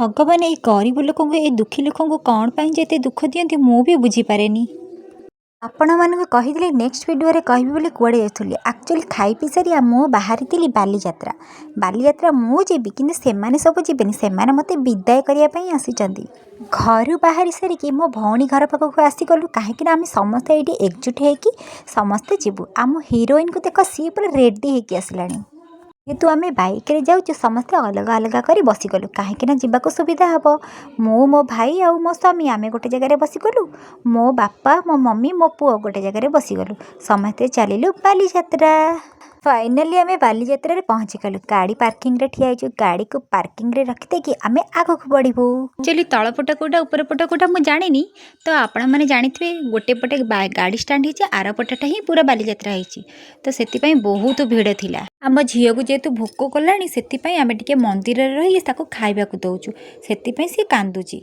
ଭଗବାନ ଏଇ ଗରିବ ଲୋକଙ୍କୁ, ଏଇ ଦୁଃଖୀ ଲୋକଙ୍କୁ କ'ଣ ପାଇଁ ଯେ ଏତେ ଦୁଃଖ ଦିଅନ୍ତି, ମୁଁ ବି ବୁଝିପାରେନି। ଆପଣମାନଙ୍କୁ କହିଥିଲି ନେକ୍ସଟ ଭିଡ଼ିଓରେ କହିବି ବୋଲି। କୁଆଡ଼େ ଯାଉଥିଲି? ଆକ୍ଚୁଆଲି ଖାଇ ପିଇ ସାରି ମୁଁ ବାହାରିଥିଲି ବାଲିଯାତ୍ରା। ବାଲିଯାତ୍ରା ମୁଁ ଯିବି, କିନ୍ତୁ ସେମାନେ ସବୁ ଯିବେନି। ସେମାନେ ମୋତେ ବିଦାୟ କରିବା ପାଇଁ ଆସିଛନ୍ତି। ଘରୁ ବାହାରି ସାରିକି ମୋ ଭଉଣୀ ଘର ପାଖକୁ ଆସିଗଲୁ, କାହିଁକିନା ଆମେ ସମସ୍ତେ ଏଇଠି ଏକଜୁଟ ହେଇକି ସମସ୍ତେ ଯିବୁ। ଆମ ହିରୋଇନକୁ ଦେଖ, ସିଏ ପୁରା ରେଡ଼ି ହେଇକି ଆସିଲାଣି। ଯେହେତୁ ଆମେ ବାଇକ୍ରେ ଯାଉଛୁ, ସମସ୍ତେ ଅଲଗା ଅଲଗା କରି ବସିଗଲୁ, କାହିଁକିନା ଯିବାକୁ ସୁବିଧା ହେବ। ମୁଁ, ମୋ ଭାଇ ଆଉ ମୋ ସ୍ୱାମୀ ଆମେ ଗୋଟେ ଜାଗାରେ ବସିଗଲୁ। ମୋ ବାପା, ମୋ ମମି, ମୋ ପୁଅ ଗୋଟେ ଜାଗାରେ ବସିଗଲୁ। ସମସ୍ତେ ଚାଲିଲୁ ବାଲିଯାତ୍ରା। ଫାଇନାଲି ଆମେ ବାଲିଯାତ୍ରାରେ ପହଞ୍ଚିଗଲୁ। ଗାଡ଼ି ପାର୍କିଂରେ ଠିଆ ହେଇଛୁ। ଗାଡ଼ିକୁ ପାର୍କିଂରେ ରଖିଦେଇକି ଆମେ ଆଗକୁ ବଢ଼ିବୁ। ଆକ୍ଚୁଆଲି ତଳ ପଟ କେଉଁଟା, ଉପର ପଟ କେଉଁଟା ମୁଁ ଜାଣିନି। ତ ଆପଣମାନେ ଜାଣିଥିବେ, ଗୋଟେ ପଟେ ଗାଡ଼ି ଷ୍ଟାଣ୍ଡ ହେଇଛି, ଆର ପଟଟା ହିଁ ପୁରା ବାଲିଯାତ୍ରା ହେଇଛି। ତ ସେଥିପାଇଁ ବହୁତ ଭିଡ଼ ଥିଲା। ଆମ ଝିଅକୁ ଯେହେତୁ ଭୋକ କଲାଣି, ସେଥିପାଇଁ ଆମେ ଟିକେ ମନ୍ଦିରରେ ରହି ତାକୁ ଖାଇବାକୁ ଦେଉଛୁ। ସେଥିପାଇଁ ସିଏ କାନ୍ଦୁଛି।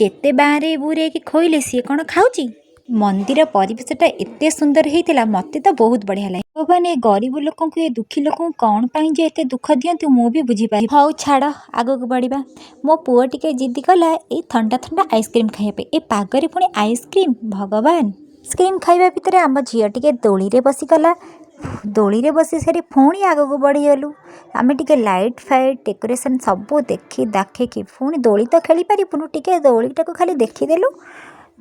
ଯେତେ ବାଁରେ ବୁରେଇକି ଖୋଇଲେ ସିଏ କ'ଣ ଖାଉଛି? ମନ୍ଦିର ପରିବେଶଟା ଏତେ ସୁନ୍ଦର ହେଇଥିଲା, ମୋତେ ତ ବହୁତ ବଢ଼ିଆ ଲାଗେ। ଭଗବାନ ଏ ଗରିବ ଲୋକଙ୍କୁ, ଏ ଦୁଃଖୀ ଲୋକଙ୍କୁ କ'ଣ ପାଇଁ ଯେ ଏତେ ଦୁଃଖ ଦିଅନ୍ତି, ମୁଁ ବି ବୁଝିପାରେ। ହଉ ଛାଡ଼, ଆଗକୁ ବଢ଼ିବା। ମୋ ପୁଅ ଟିକେ ଜିଦି କଲା ଏଇ ଥଣ୍ଡା ଥଣ୍ଡା ଆଇସ୍କ୍ରିମ୍ ଖାଇବା ପାଇଁ। ଏ ପାଗରେ ପୁଣି ଆଇସ୍କ୍ରିମ୍, ଭଗବାନ! ଆଇସ୍କ୍ରିମ୍ ଖାଇବା ଭିତରେ ଆମ ଝିଅ ଟିକେ ଦୋଳିରେ ବସିଗଲା। ଦୋଳିରେ ବସି ସାରି ପୁଣି ଆଗକୁ ବଢ଼ିଗଲୁ। ଆମେ ଟିକେ ଲାଇଟ୍ ଫାଇଟ୍, ଡେକୋରେସନ୍ ସବୁ ଦେଖି ଦାଖିକି, ପୁଣି ଦୋଳି ତ ଖେଳିପାରିବୁନୁ, ଟିକେ ଦୋଳିଟାକୁ ଖାଲି ଦେଖିଦେଲୁ।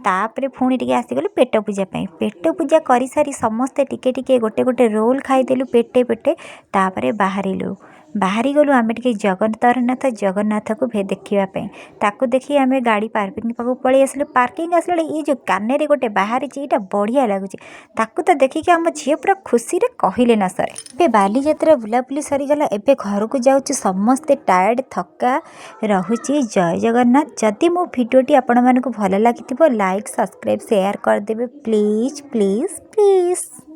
ତାପରେ ପୁଣି ଟିକେ ଆସିଗଲୁ ପେଟ ପୂଜା ପାଇଁ। ପେଟ ପୂଜା କରିସାରି ସମସ୍ତେ ଟିକେ ଟିକେ, ଗୋଟେ ଗୋଟେ ରୋଲ୍ ଖାଇଦେଲୁ ପେଟେ ପେଟେ। ତାପରେ ବାହାରିଲୁ, ବାହାରିଗଲୁ ଆମେ ଟିକେ ଜଗତରନାଥ ଜଗନ୍ନାଥକୁ ଦେଖିବା ପାଇଁ। ତାକୁ ଦେଖି ଆମେ ଗାଡ଼ି ପାର୍କିଂ ପାଖକୁ ପଳେଇ ଆସିଲୁ। ପାର୍କିଂ ଆସିଲା ବେଳେ ଏଇ ଯେଉଁ କାନରେ ଗୋଟେ ବାହାରିଛି, ଏଇଟା ବଢ଼ିଆ ଲାଗୁଛି। ତାକୁ ତ ଦେଖିକି ଆମ ଝିଅ ପୁରା ଖୁସିରେ କହିଲେ ନ ସରେ। ଏବେ ବାଲିଯାତ୍ରା ବୁଲାବୁଲି ସରିଗଲା। ଏବେ ଘରକୁ ଯାଉଛୁ, ସମସ୍ତେ ଟାୟାର୍ଡ଼, ଥକା ରହୁଛି। ଜୟ ଜଗନ୍ନାଥ। ଯଦି ମୋ ଭିଡ଼ିଓଟି ଆପଣମାନଙ୍କୁ ଭଲ ଲାଗିଥିବ, ଲାଇକ୍, ସବସ୍କ୍ରାଇବ୍, ସେୟାର କରିଦେବେ। Please, please, please.